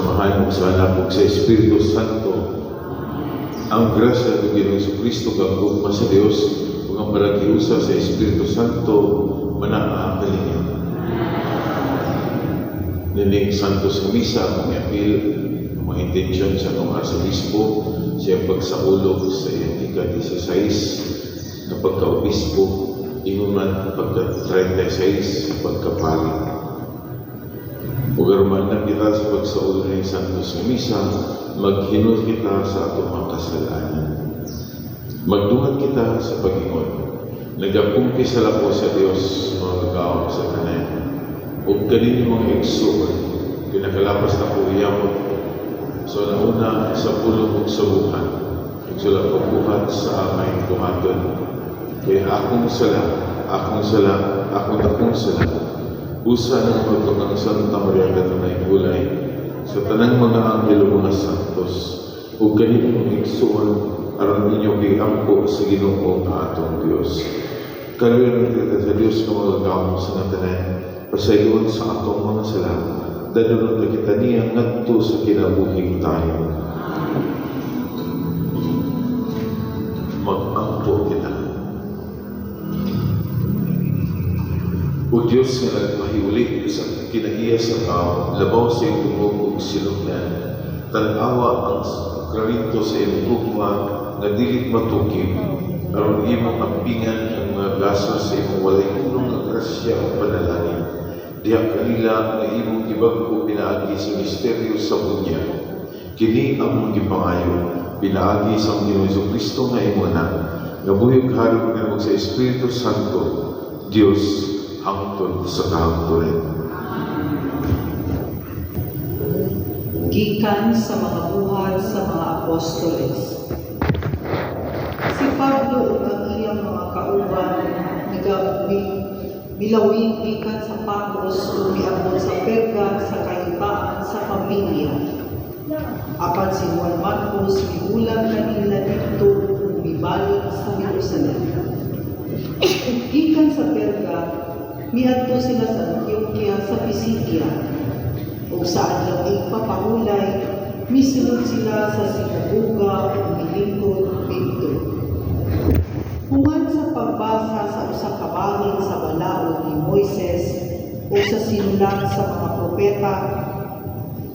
Amahan ug sa Anak ug sa Espiritu Santo. Ang grasya ng Ginoong Kristo, kang gugma sa Dios ug ang panaghiusa sa Espiritu Santo manaa kaninyo. Nining Santos nga Misa, akong iapil ang mga intensyon sa atong Arsobispo sa iyang pagsaulog sa iyang ika-16 na pagka-obispo, ingon man pagka-36 sa pagkapari. Ug aron na kita sa pagsaulog ng Santos nga Misa, maghinulsol kita sa atong mga kasalanan. Magdungat kita sa pag-ingon. Nagakumpisal ako sa Dios, makagagahom sa tanan, ug kaninyo, mga igsoon, kinakalapas nako yamot sa huna-huna, sa pulong ug sa buhat, ug sa pagbuhat sa amay buhaton. Kay akong sala, akong sala, akong dakong sala. Busa nang magtukang Santa Maria kanunay hulay, sa tanang mga anghel ug mga santos, ug kaninyo, mga igsoon, aron inyo iampo sa Ginoo nga atong Dios. Kaluoyan kita sa Dios nga makagagahom sa tanan, pasayloon sa atong mga sala, dadalhon ta kita niya ngadto sa kinabuhing dayon. Mag-ampo kita. O Dios nga nagpahiuli sa kinaiya sa tao, labaw sa iyong tungog ug silungnan, tan-awa ang sakramento sa imong gugma nga dili matukib, aron imong ampingan ang mga gasa sa imong walay unong nga grasya ug panalangin diha kanila nga imong gibag-o pinaagi sa misteryo sa bunyag. Kini among gipangayo pinaagi sa among Ginoong Kristo nga imong Anak, nga buhi ug hari kanimo sa Espiritu Santo, Dios, hangtod sa kahangturan. Gikan sa mga Buhat sa mga Apostoles. Si Pablo ug ang iyang mga kauban milawig gikan sa Pafos ug miabot sa Perga sa kahiyutaan sa Pamfilia. Apan si Juan Marcos mihulag kanila didto ug mibalik sa Jerusalem. Gikan sa Perga, miadto sila sa Antioquia sa Pisidia. Ug sa adlaw igpapahulay, misulod sila sa sinagoga ug milingkod didto. Human sa pagbasa sa usa ka bahin sa balaod ni Moises ug sa sinulat sa mga propeta,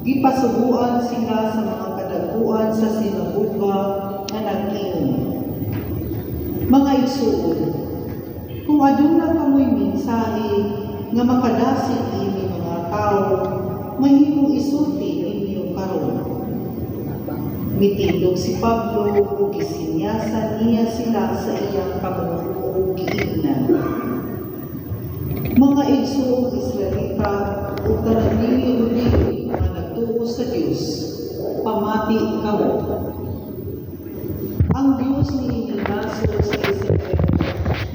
gipasuguan sila sa mga kadagkuan sa sinagoga nga nag-ingon, "Mga igsuon, kung aduna kamoy mensahe nga makadasig ini mga tawo, mahimong isulti ninyo karon." Mitindog si Pablo ug gisinyasan niya sila sa iyang kamot ug giingnan, "Mga igsoong Israelita ug tanang dili Hudiyo nga nagtuo sa Dios, pamati kamo. Ang Dios niining nasod sa Israel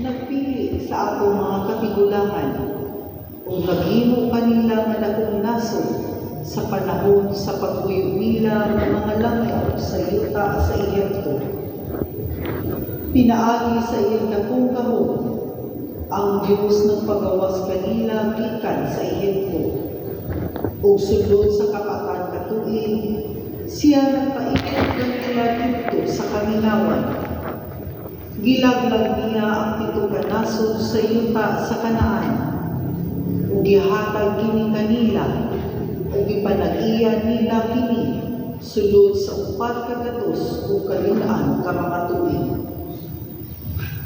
nagpili sa atong mga katigulangan ug naghimo kanila nga dakong nasod sa panahon sa pagpuyo nila nga mga langyaw sa yuta sa Ehipto. Pinaagi sa iyang dakong gahom, ang Dios nagpagawas kanila gikan sa Ehipto. Ug sulod sa kapatan ka tuig, siya nagpaikot kanila didto sa kamingawan. Gilaglag niya ang pito ka nasod sa yuta sa Kanaan ug gihatag kini kanila ug gipanag-iya nila kini sulod sa 431 ka mga tuig.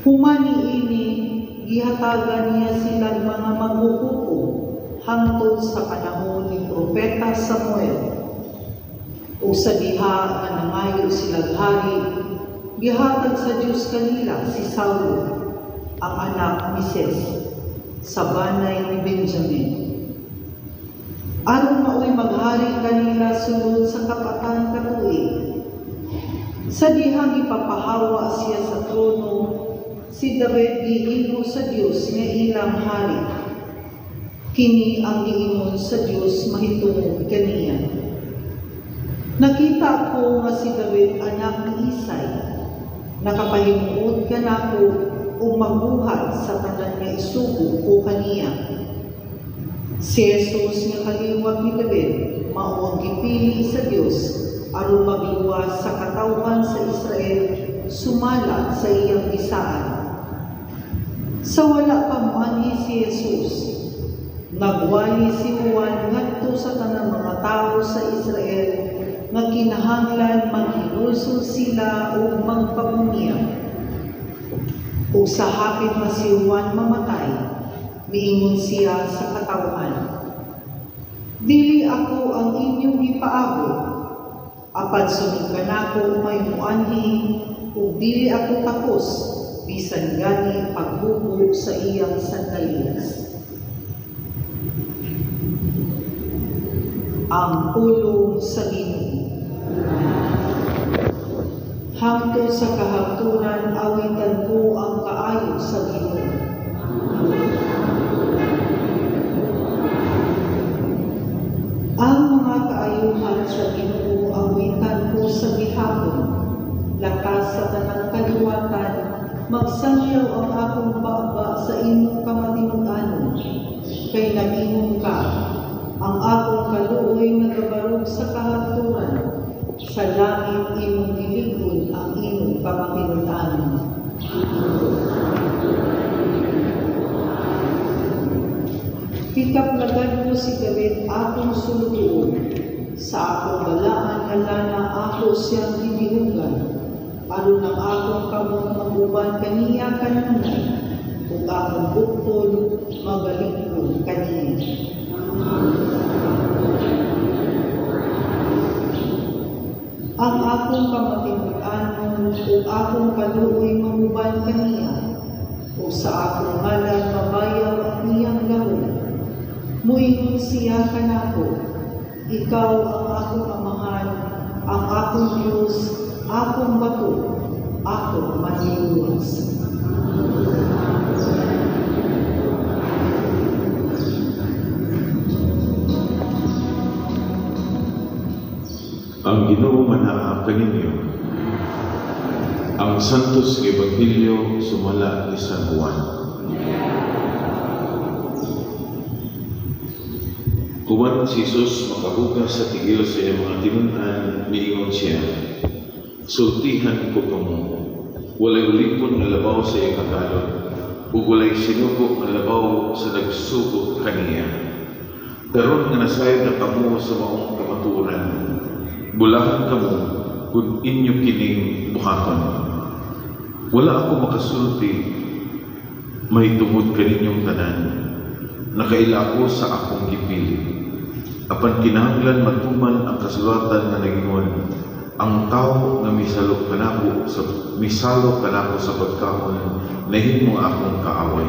Human niini, gihatagan niya silang mga maghuhukom hangtod sa panahon ni Propeta Samuel. Ug sa diha nga nangayo silag hari, gihatag sa Dios kanila si Saulo, ang anak ni Cis, sa banay ni Benjamin, aron maoy maghari kanila sulod sa kapatan ka tuig. Sa dihang ipapahawa siya sa trono, si David gihimo sa Dios nga ilang hari. Kini ang giingon sa Dios mahitungod kaniya: 'Nakita ko nga si David anak ni Isay, nakapahimuot kanako ug magbuhat sa tanan nga isugo ko kaniya.' Si Jesus nga kaliwat ni David, mao ang gipili sa Dios aron magluwas sa katawhan sa Israel sumala sa iyang bisaan. Sa wala pa moanhi si Jesus, nagwali si Juan ngadto sa tanang mga tawo sa Israel nga kinahanglan maghinulsol sila ug magpabunyag. Ug sa hapit na si Juan mamatay, miingon siya sa katawhan, "Dili ako ang inyong gipaabot, apan sunod kanako may muanhi ug dili ako takos bisan gani paghubo sa iyang sandalyas." Ang pulong sa Ginoo. Hangtod sa kahangturan awitan ko ang kaayo sa Ginoo. Ang mga kaayuhan sa Ginoo awitan ko sa gihapon. Lakas sa tanang kaliwatan, magsangyaw ang akong baba sa imong kamatinud-anon. Kay nag-ingon ka, ang akong kaluoy nagabarog sa kahangturan. Sa langit imong gilig-on ang imong kamatinud-anon. Gikaplagan ko si David akong sulugoon, sa akong balaan nga lana ako siyang gidihugan, aron ang akong kamot mag-uban kaniya kanunay, ug akong bukton magalig-on kaniya. Ang akong kamatinud-anon ug akong kaluoy manguban kaniya, ug sa akong ngalan mabayaw ang iyang gahom. Muingon siya kanako, ikaw ang akong amahan, ang akong Dios, akong bato, akong manluluwas. Ang Ginoo manaa kaninyo. Ang Santos nga Ebanghelyo sumala ni San Juan. Human si Jesus makahugas sa tigil sa iyang mga tinun-an, niingon siya, "Sultihan ko kamo, walay ulipon nga labaw sa iyang agalon, ug walay sinugo nga labaw sa nagsugo kaniya. Karon nga nasayod na kamo sa maong kamatuoran, bulahan kamo kung inyo kining buhaton. Wala ako makasulti mahitungod kaninyong tanan. Nakaila ako sa akong gipili. Apan kinahanglan matuman ang kasulatan nga nagingon, ang tawo nga misalo kanako sa pagkaon nahimo akong kaaway.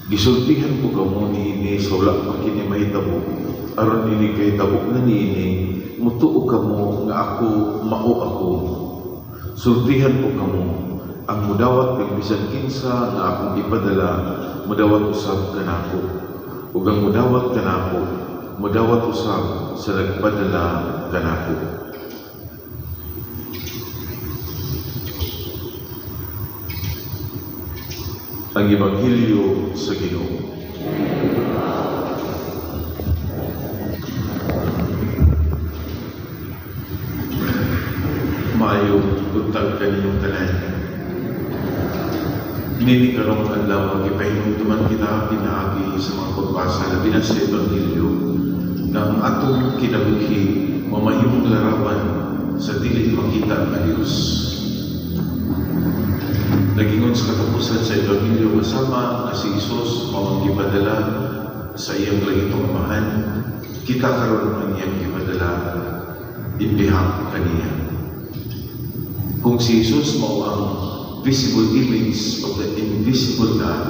Gisultihan ko kamo niini sa wala pa kini mahitabo, aron ini kahitabo na niini mutuo kamo nga ako mao ako. Sultihan ko kamo, ang mudawat kang bisan kinsa nga akong ipadala, mudawat usab kanako, ug ang mudawat kanako, mudawat usab sa nagpadala kanako." Ang Ebanghelyo sa Ginoo. Maayong buntag kaninyong tanan. Nini karong adlaw gipahinumduman kita pinaagi sa mga pagbasa labi na sa Ebanghelyo na ang atong kinabuhi mamahimong larawan sa dili makita nga Dios. Nagingon sa katapusan sa Ebanghelyo kasama nga si Hesus mao ang gipadala sa iyang langitong Amahan, kita karon ang iyang gipadala in behalf kaniya. Kung si Hesus mao ang visible image of the invisible God,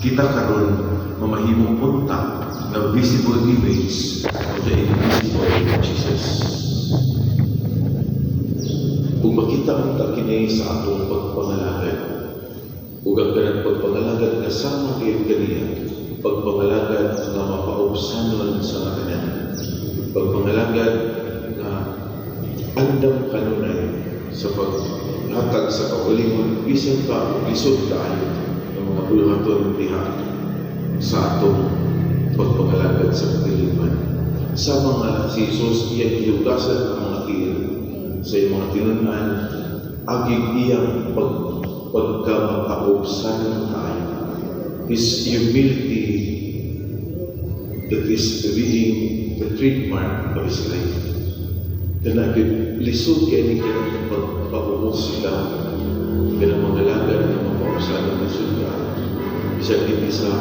kita karon mamahimong punta nga visible image of the invisible Jesus. Kung makita unta kini sa atong pagpangalagad, ug ang kanang pagpangalagad nga sama kay kaniya, pagpangalagad nga mapaubsanon sa tanan, pagpangalagad nga andam kanunay sa paghatag sa kaugalingon bisan pa lisod kaayo ng mga buluhaton diha sa atong pagpangalagad sa kadiliman. Sa mga si Jesus, iyang gihugasan ang mga tiil sa iyang mga tinun-an, agig iyang pagkamakaobsanon kaayo. His humility that is being the trademark of his life. Kana gyud lisod kay ni kanang pagpaubos sila, kanang mga lagad nga makaobsanon, lisod ka. Bisan dinhi sa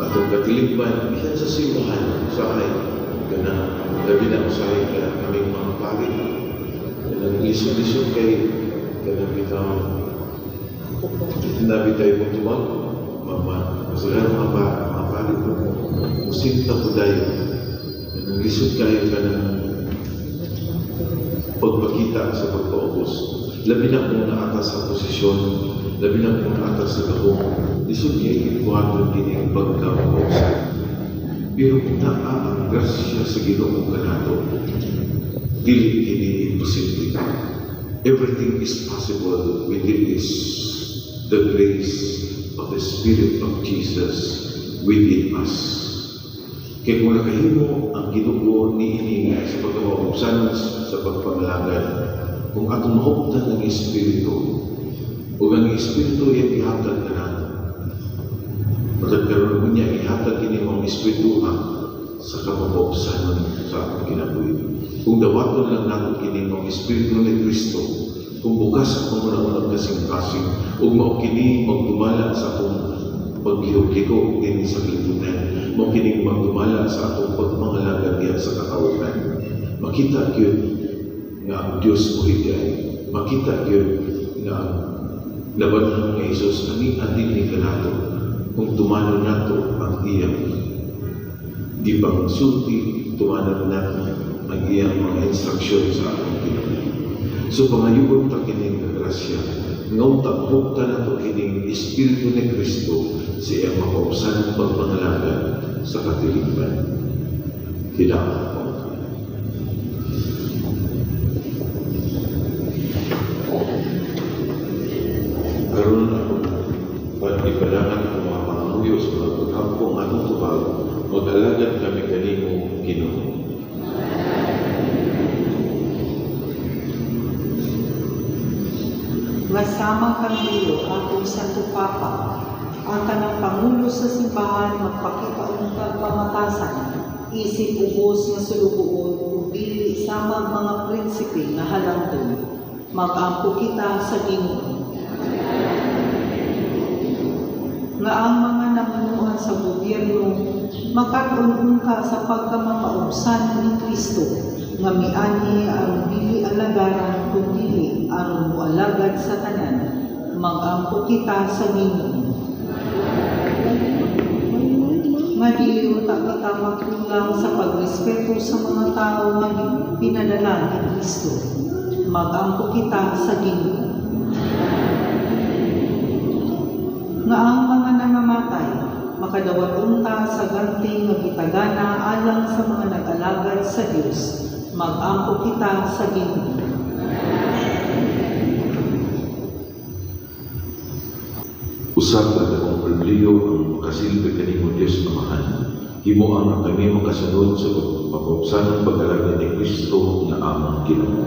atong katilingban, bisan sa simbahan, usahay, kanang labi na usahay ka kaming mga pari. Kanang lisod-lisod kay kanang bitaw nabi tayo mo tumag, mama, sila mga pari po, musinta po tayo. Kanang lisod kayo kanang pagpakita sa pagpaubos. Labi na kung naata sa posisyon, labi na kung naata sa gahom, lisod kay buhaton kini ang pagkaubos. Pero kung naa ang grasya sa Ginoo kanato, dili kini imposible. Everything is possible when there is the grace of the Spirit of Jesus within us. Kaya kung nakahimo ang Ginoo niini sa pagkaubsanon sa pagpangalagad, kung atong mahuptan ang Espiritu, ug ang Espiritu iyang gihatag kanato, matag karon niya ihatag kini mong Espiritu ang sa kamakaubsanon sa atong kinabuhi. Kung dawaton lang nato kini mong Espiritu ni Kristo, kung bukas ang pangunahunang kasing-kasing, ug mao kini magdumala sa atong paglihok-liko dinhi sa kalibutan, mao kini magdumala sa atong pagpangalagad diha sa katawhan. Makita gyud nga ang Dios mohigay. Makita gyud nga ang labanhan nga Jesus ani adin ni kanato kung tumanon nato ang iyang gipangsulti, tumanon nato ang iyang mga instruksyon sa atong kinabuhi. So pangayoon ta kining grasya, nga unta mahuptan nato kining Espiritu ni Kristo sa iyang makaubsanong pagpangalagad sa katilingban. Kailangan po. Karon ako pag-ipadangan ang mga pangamuyo sa mga paghampo ang atong tubag, mag-alagad kami kanimo, Ginoo. Nga sama kang Leo, atong Santo Papa, ang tanang pangulo sa simbahan magpakita untag pamatasan, isip ubos nga sulugoon ug dili samag mga prinsipe nga halangdon. Mag-ampo kita sa Ginoo. Nga ang mga namunuan sa gobyerno makat-on unta sa pagkamakaubsan ni Kristo nga mianhi aron dili alagaran kundi aron moalagad sa tanan. Mag-ampo kita sa Ginoo. Nga dili unta kita magkulang sa pagrespeto sa mga tawo nga pinadala ni Kristo. Mag-ampo kita sa Ginoo. Nga ang mga nangamatay makadawat unta sa ganti nga gitagana alang sa mga nag-alagad sa Dios. Mag-ampo kita sa Ginoo. Usa ka dakong pribilehiyo ang makasilbi kanimo, Dios Amahan. Himoa nga kami makasunod sa pagpaubsanong pag-alagad ni Kristo nga among Ginoo.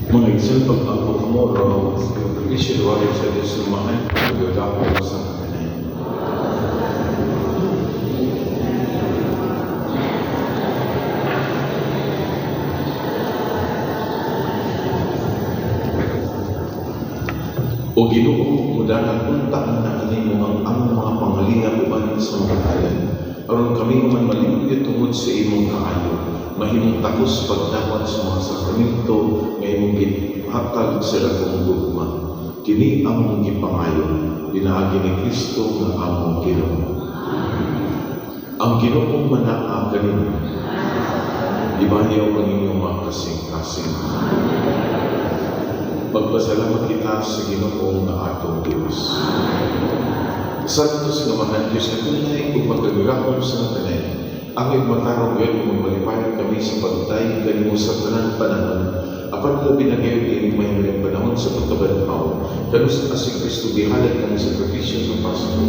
Mga igsoon, pag-ampo kamo aron sa Iglesia wali sa Dios Amahan, pagdako sa tanan. O Ginoo, mudangan unta na kanimo ang among mga pangalinga uban sa mga talan, aron kami human malimpyo tungod sa imong kaayo, mahimong takos pagdawat sa mga sakramento nga imong gihatag sa dakong gugma. Kini among gipangayo, pinaagi ni Kristo nga among Ginoo. Ang Ginoo manaa kaninyo. Ibahiyaw ang inyong mga kasing-kasing. Magpasalamat kita sa Ginoo nga atong Dios. Santos nga Amahan Dios nga tunay ug makagagahom sa tanan, ang matarong gayud ug malipayon kami sa pagdayeg kanimo sa tanan panahon, apan labi na gayud ining mahimong panahon sa pagkabanhaw, kanus-a si Kristo gihalad ang sakripisyo sa Pasko.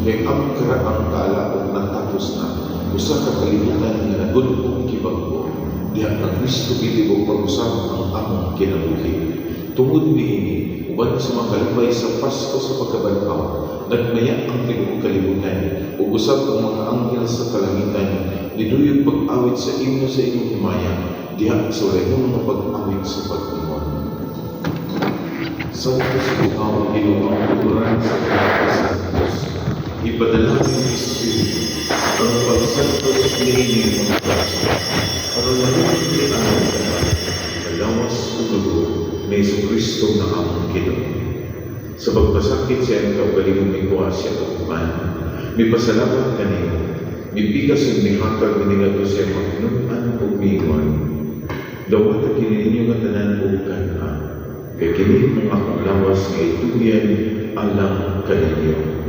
Kay ang karaang kaalaog natapos na, usa ka kalibutan nga nagud-ong gibag-o. Diha nga Kristo gilibog pag-usab ang among kinabuhi. Tungod niini, uban sa mga kalipay sa Pasko sa pagkabanhaw, nagmaya ang tibuok kalibutan, ug usab ang mga anghel sa kalangitan, niduyog pag-awit sa imno sa imong himaya, diha sa walay hunong nga pag-awit sa pag-ingon. Santos ikaw, Ginoo, ang tuturan sa pinakasantos. Ipadala ang Espiritu ang pagsantos niini mga kaso, aron mahimong ang tanan, nga lawas ug dugo ni Kristo nga among Ginoo. Sa pagpasakit sa iyang kaugalingon, mikuha siya og pan, mipasalamat kanimo, mipikas ug mihatag ngadto sa iyang mga tinun-an ug miingon, "Dawata kini ninyo nga tanan ug kan-a, kay kini ang akong lawas nga itugyan alang kaninyo."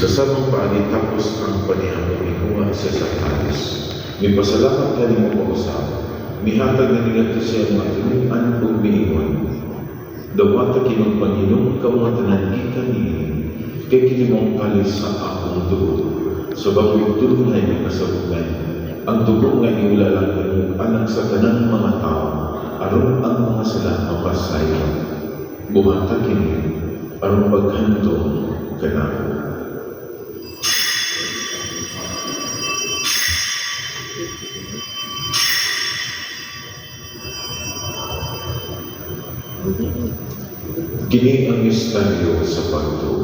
Sa samang paagi, tapos ang panihapon, mikuha siya sa kalis. Mipasalamat kanimo pag-usab. Mihatag na ngadto sa iyang mga tinun-an ug miingon, "Dawata kini ug pag-inom kamo nga tanan gikan niini, kay kini mao ang kalis sa akong dugo, sa bag-ong igtulunay nga kasabugan. Ang dugo nga iula alang kanimo alang sa tanang mga tawo, aron ang mga sala mapasaylo. Buhata kini aron paghandom kanako." Kini ang misteryo sa pagtuo.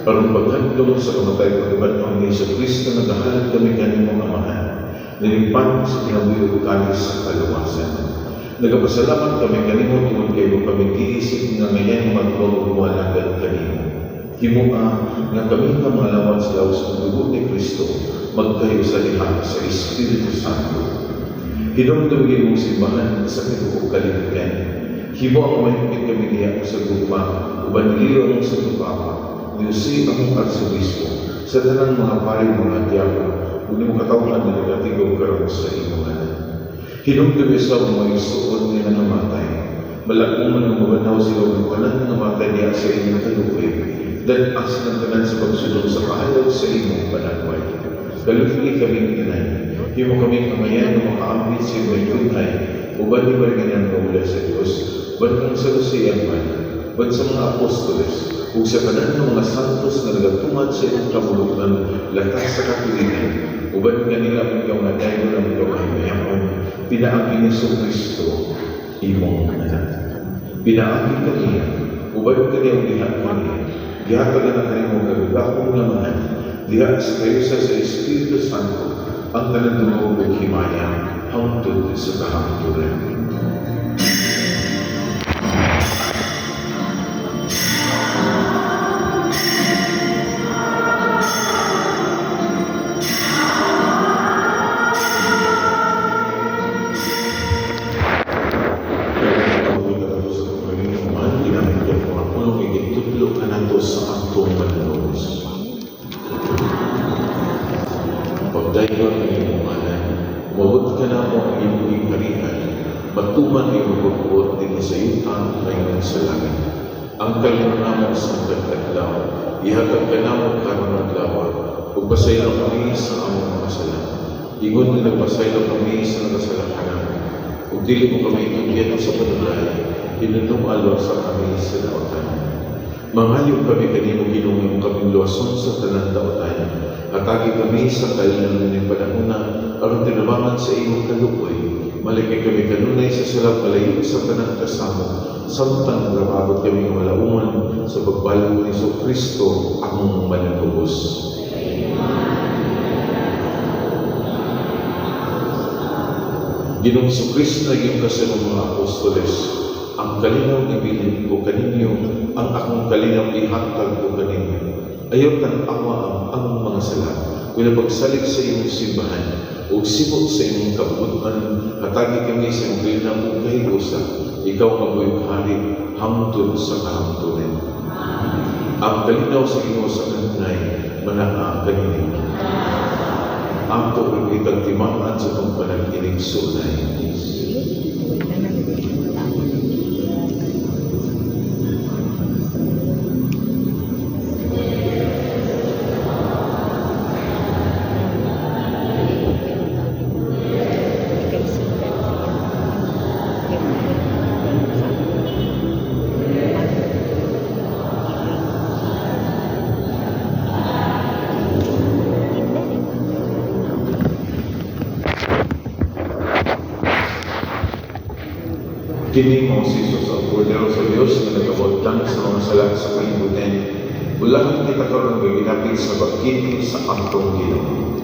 Aron paghandom sa kamatay pagkabanhaw ni Hesus Kristo, nagahalad kami kanimo, Amahan, nalimpan sa kinabuhi ug kalis sa kaluwasan. Nagapasalamat kami kanimo tungod kay imo kami giisip nga ngayan magtuo ug moalagad kanimo. Himoa nga kami nga mga lawat sa lawas ug dugo ni Kristo magkahiusa diha sa Espiritu Santo. Hinumdumi imong simbahan sa tibuok kalibutan. Himoa nga mahingpit kami diha sa gugma uban ni Leo among Santo Papa, ni Jose among Arsobispo, sa tanang mga pari, mga diakono, ug imong katawhan nga nagatigom karon sa imong ngalan. Hinumdumi sa mga igsuon nga nangamatay. Malaguman nga mabanhaw sila ug tanan nga namatay diha sa imong kaluoy. Dan-a silang tanan sa pagsulong sa kaayaw sa imong panagway. Kaluoyi kami tanan. Himo kami kamayan nga makaambit sa imong tunhay, uban ni Maria nga wala sa Dios, uban kang sa iyang mana, uban sa mga apostoles, ug sa tanan ng mga santos nga nagatuman sa imong kabubut-on latas sa katuwiran, uban kanila ang ikaw nga dayon ang ikaw kahimayaon, pinaagi ni Kristo, imong anak. Pinaagi kaniya, uban kaniya ug diha kaniya, gihatagan na kanimo kagagahom nga Amahan, diha sa kayusa sa Espiritu Santo, ang tanan dungog ug himaya hangtod sa kahangturan. Kaya sa Panginoon, ginamit kay mga pulong igitudlo kanato sa atong manunubos. Pagdayon ang imong ngalan, umabot kanamo ang imong gingharian, matuman ang imong pagbuot dinhi sa yuta ingon sa langit. Ang kalinaw namo sa adlaw, ihatag kanamo karon adlaw, ug pasaylo kami sa among mga sala. Ingon nga nagpasaylo kami sa nakasala kanamo. Ug dili mo kami itugyan sa panulay, hinumduma luwasa kami sa daotan. Mangayo kami kanimo, Ginoo, imo kaming luwason sa tanang daotan. Hatagi kami sa kalinaw ning panahona aron tinabangan sa imong kaluoy. Malikay kami kanunay sa sala, palayo sa tanang kasamok, samtang nagapabot kami nga malauman sa pagbalik ni Hesus Kristo among manunubos. Ginoong Kristo, nag-ingon ka sa imong mga apostoles, "Ang kalinaw ibilin ko kaninyo, ang akong kalinaw ihatag ko kaninyo." Ayaw tan-awa ang among mga sala, kundi pagsalig sa imong simbahan, ug simot sa imong kabubut-on, hatagi kami sa imong kalinaw ug kahiusa, ikaw nga buhi hari hangtod sa kahangturan. Ang kalinaw sa Ginoo sa kanunay, Manaa kaninyo. Ato kitang timaan sa atong panag-iligsunay. Kini mao si Jesus, ang Kordero sa Dios nga nagawagtang sa mga sala sa kalibutan. Bulahan kita karon nga gilapit sa bangkete sa atong Ginoo.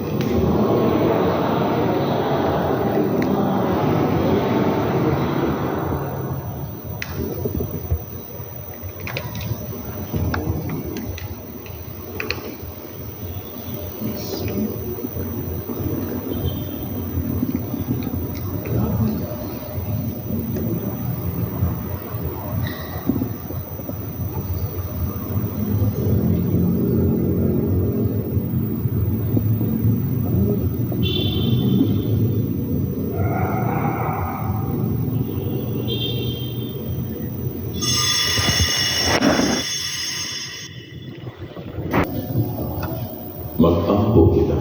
Mag-ampo kita.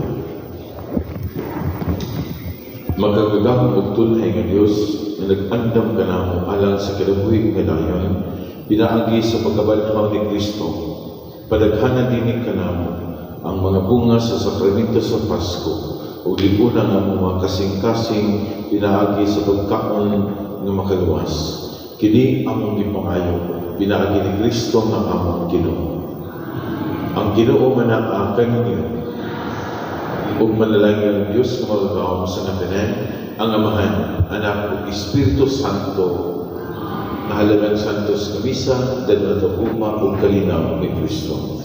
Makagagahom ug tunhay nga Dios nga nag-andam kanamo alang sa kinabuhi nga dayon pinaagi sa pagkabanhaw ni Kristo, padaghanan dinhi kanamo ang mga bunga sa sakramento sa Pasko ug lipuna ang among mga kasing-kasing pinaagi sa pagkaon nga makaluwas. Kini among gipangayo pinaagi ni Kristo nga among Ginoo. Ang Ginoo manaa kaninyo ug manalangin ang Dios nga makagagahom sa tanan, ang Amahan, Anak ug Espiritu Santo. Nahalad ang Santos nga Misa, dahil na ug kalinaw ni Kristo.